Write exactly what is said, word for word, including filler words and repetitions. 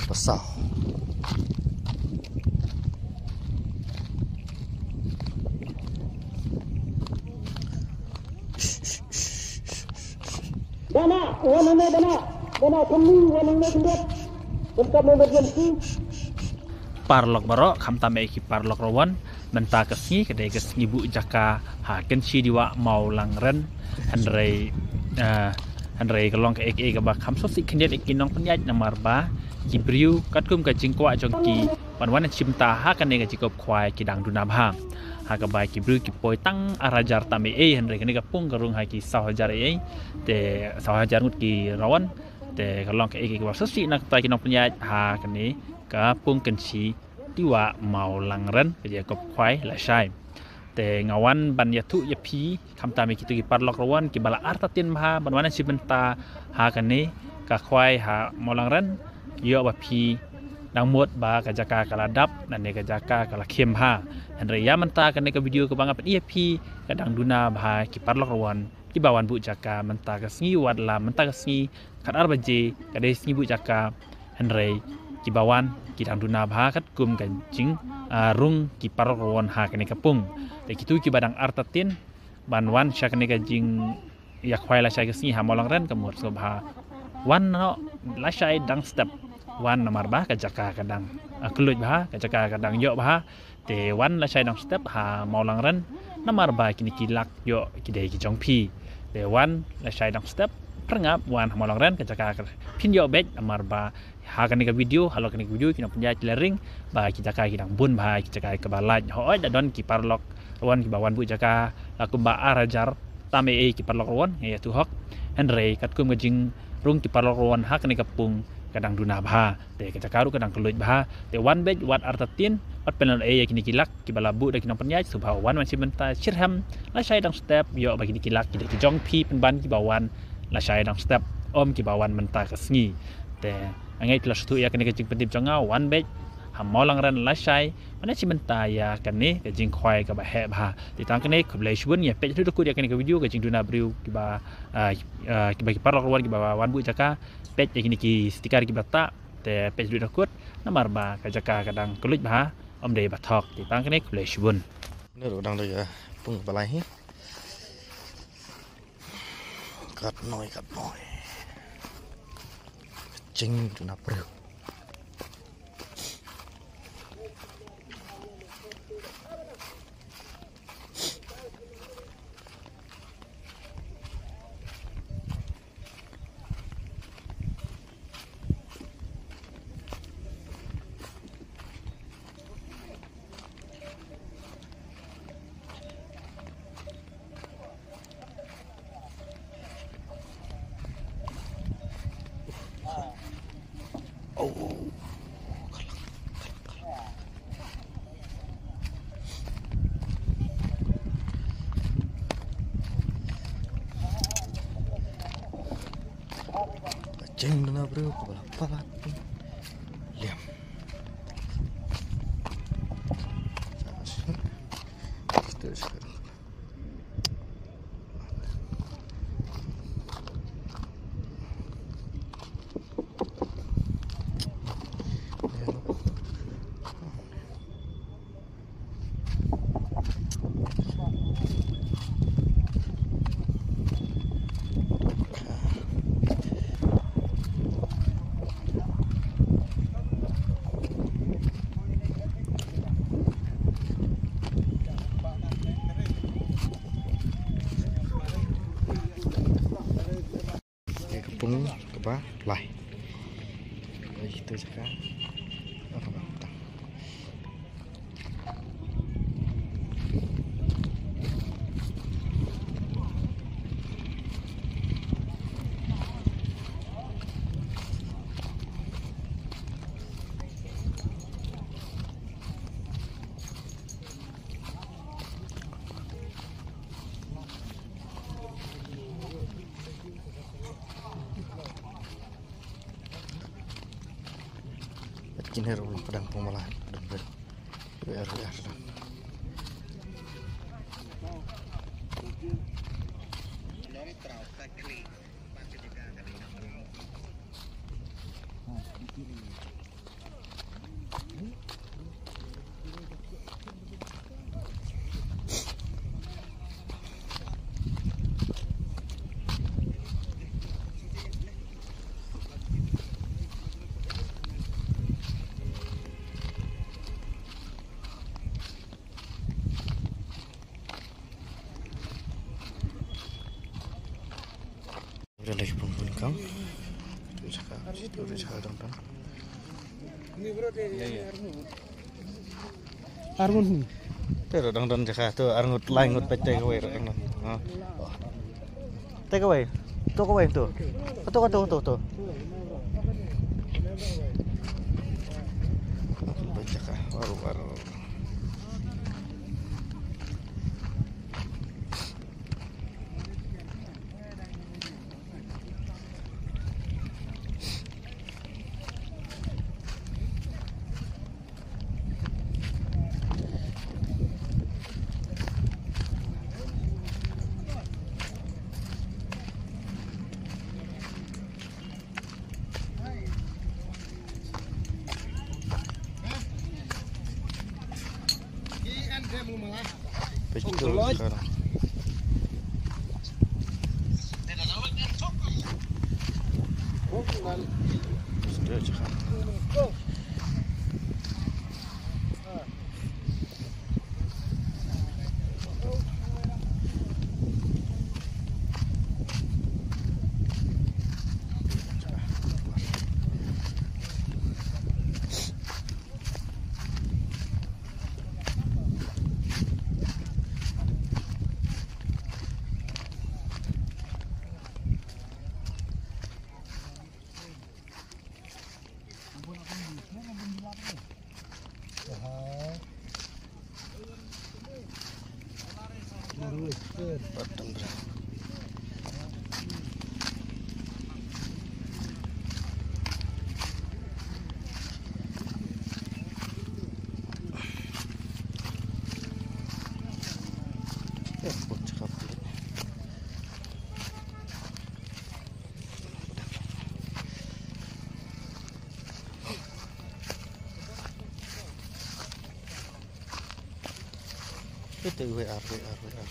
Pasal. Dana, wan hangne, dana, dana, kami, wan hangne, kendit. Lengkap nomor jam si. Paralok baroh, khamtam ïa ki paralok ruh wan, mynta ka sngi, ka dei ka sngi buh jaka, ha Kynshi Diwa Mawlangren, hynrei, eh, hynrei ka long kaei kaei kaba kham sngewsih khyndiat ïa ki nongpynïaid namar ba, ki briew, katkum ka jingkwah jong ki, ban wan shim bynta ha kane ka jingkop khwai ki dang duna bha. Ha kaba ki briew ki poi tang ar hajar tam ei ei hynrei kane ka pung ka rung ha ki saw hajar ei ei. Te saw hajar ngut ki wan. Te ka long kaei kaei kaba sngewsih na ka bynta ki nongpynïaid ha kane ka pung Kynshi Diwa Mawlangren ka jingkop khwai lashai. Te nga wan ban ïathuh ïa phi khamtam ïa kito ki paralok ruh wan kiba la artatien bha ban wan shim bynta ha kane ka khwai ha Mawlangren. Ïoh ba phi dang mut ba ka jaka ka la dap, lane ka jaka ka la khim bha. Hynrei ïa mynta kane ka video kaba nga pyni ïa phi ka dang duna bha ki paralok ruh wan kiba wan buh jaka mynta ka sngi, wat la mynta ka sngi khatar baje ka dei sngi buh jaka. Hynrei kiba wan ki dang duna bha katkum ka jing, ah, rung ki paralok ruh wan ha kane ka pung. Te kito kiba dang artatien ban wan sha kane ka jing ïa khwai lashai ka sngi ha Mawlangren ka mut sngewbha wan noh lashai dang step. Wan namar ba ka jaka ka dang, ah, kylluid bha, ka jaka ka dang ïoh bha. Te wan lashai dang step ha Mawlangren namar ba kine ki lak ïoh ki dei ki jong phi. Te wan lashai dang step, pyrngap wan ha Mawlangren ka jaka ka phin ïoh beit namar ba ha kane ka video, halor kane ka video ki nongpynïaid ki la ring ba ki jaka ki dang bun bha, ki jaka kaba lait. Hooid, la don ki paralok ruh wan kiba wan buh jaka la kumba ar hajar tam ei ei ki paralok ruh wan, nga ïathuh hok. Hynrei katkum ka jingrung ki paralok ruh wan ha kane ka pung ka dang duna bha. Te ka jaka ruh ka dang kylluid bha. Te wan beit, wat artatien, wat pynlong ei ïa kine ki lak kiba la buh da ki nongpynïaid, sngewbha wan ban shim bynta shitrhem lashai dang step, ïoh ba kine ki lak ki dei ki jong phi pynban kiba wan lashai dang step, ym kiba wan mynta ka sngi. Te nga ngeit phi la sngewthuh ïa kane ka jingpyntip jong nga, wan beit ha Mawlangren lashai ban shim bynta ïa kane ka jingkhwai kaba heh bha. Te tang kane, khublei shibun, ïa peit haduh da kut ïa kane ka video, ka jingduna briew kiba, ah, ah, kiba ki paralok ruh wan kiba wan buh jaka. Peit ïa kine ki sticker kiba tah, te peit haduh da kut namar ba ka jaka ka dang kylluid bha, ym dei ba thok. Te tang kane, khublei shibun. Ni ruh dang da ïa pung ba lai hi. Katnoi, katnoi. Jingduna briew. Jingduna briew kaba la palat. Liam. Ka pung kaba lai. Kaba ito jaka. Apa ba tang. Kine ruh padang pung ba lai, padang pung. Ruh, ruh, ruh. Rilai pun pun kam. Jaka, jaka dang dang. Armun. Te dang dang jaka tu arngut lai ngut pet te kawei dang dang. Ha. Te kawei. Tu kawei tu. Tu tu tu tu tu. Jaka baru baru. Picture sekarang. Picture sekarang. Ito, wait, ah, wait, ah, wait, ah.